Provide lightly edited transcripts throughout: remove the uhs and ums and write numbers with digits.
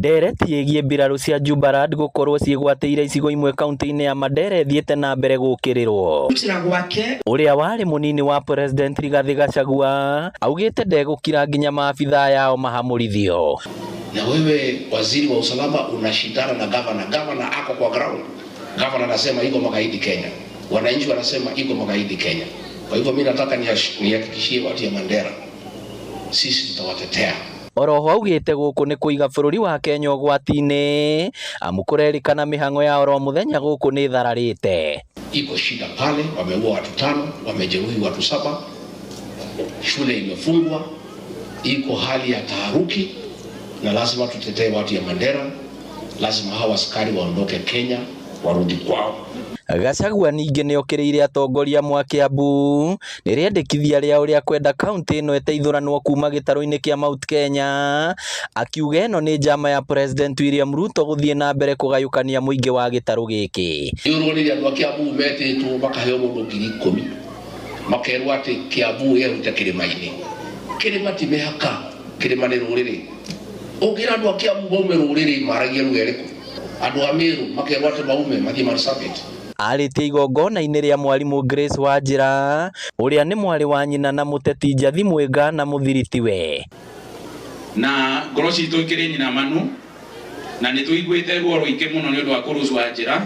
Ndereti ĩgiĩ mbirarũ cia Jubaland gũkorwo ciĩgwatĩire icigo imwe kaunti-inĩ ya Mandera ĩthiĩte na mbere gũkĩrĩrwo. Gũkira gwake. Ũrĩa warĩ mũnini wa President Rigathĩ Gachagua augĩte ndegũkira nginya maabithaa yao mahamũrithio. Na wewe waziri wa usalama unashindana na gavana. Gavana ako kwa ground. Gavana anasema iko magaidi Kenya, wananchi wanasema iko magaidi Kenya. Kwa hivyo mimi nataka nihakikishie watu ya Mandera, sisi tutawatetea. Oroho augĩte gũkũ nĩ kũiga bũrũri wa Kenya ũgwati-inĩ amu kũrerĩkana mĩhang'o ya oro mũthenya gũkũ nĩ ĩthararĩte. Iko shida pale, wameua watu 5, wamejeruhi watu 7, shule imefungwa, iko hali ya taharuki, na lazima tutetee watu ya Mandera. Lazima hawa askari waondoke Kenya, warudi kwao. Gachagua ningĩ nĩokĩrĩire atongoria mwa Kiambu nĩ rĩendekithia rĩa ũrĩa kwenda kaunti ĩno ĩteithũranwo kuma gĩtarũ-inĩ kĩa Mount Kenya, akiuga ĩno nĩ njama ya President William Ruto gũthiĩ na mbere kũgayũkania mũingĩ wa gĩtarũ gĩkĩ. Nĩ ũronire andũ a Kiambu metĩtwo makaheo mũndũ 10,000, makerwo atĩ Kiambu ĩhute kĩrĩma-inĩ. Kĩrĩma ti mĩhaka, kĩrĩma nĩ rũrĩrĩ. Ũngĩra andũ a Kiambu maume rũrĩrĩ maragia lugha ĩrĩkũ? Andũ a Meru makerwo atĩ maume mathiĩ Marsabit. Arĩtie igongona-inĩ rĩa mwarimũ Grace Wanjĩra ũrĩa nĩ mwarĩ wa nyina na mũteti Njathi Mwĩnga na mũthiritiwe. Na ngoro citũ ikĩrĩ nyinamanu na nĩ tũiguĩte ruo rũingĩ mũno nĩ ũndũ wa kũrũcwa Wanjĩra,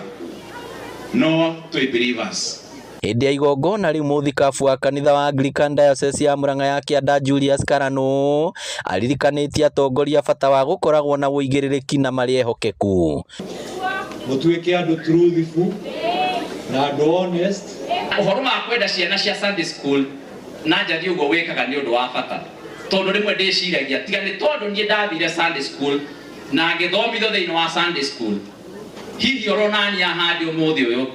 no twĩ believers. Hĩndĩ ya igongona rĩu mũthikabu wa kanitha wa Anglican Diocese ya Murang'a ya Kĩanda Julius Karanu aririkanĩtie atongoria bata wa gũkoragwo na ũigĩrĩrĩki na marĩ ehokeku. Mũtuĩke andũ truthful na andũ honest. Ũhoro wa kwenda ciana cia Sunday school na njathi ũguo wĩkaga nĩ ũndũ wa bata, tondũ rĩmwe ndĩciragia tiga nĩ tondũ niĩ ndathire Sunday school na ngĩthomithio thĩinĩ wa Sunday school, hihi oro nani ahande ũmũthĩ ũyũ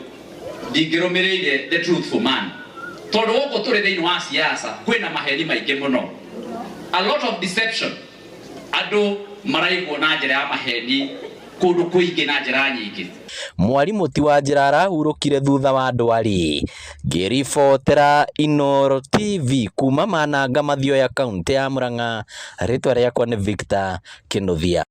ndingĩrũmĩrĩire the truthful man, tondũ gũkũ tũrĩ thĩinĩ wa siasa kwĩna maheni maingĩ mũno, a lot of deception, andũ maraigwo na njĩra ya maheni kũndũ kũingĩ na njĩra nyingĩ. Mwarimũ ti Wanjĩra arahurũkire thutha wa ndwari. Ngĩribotera Inooro TV kuma Mananga Mathioya kaunti ya Murang'a, rĩtwa rĩakwa nĩ Victor Kĩnuthia.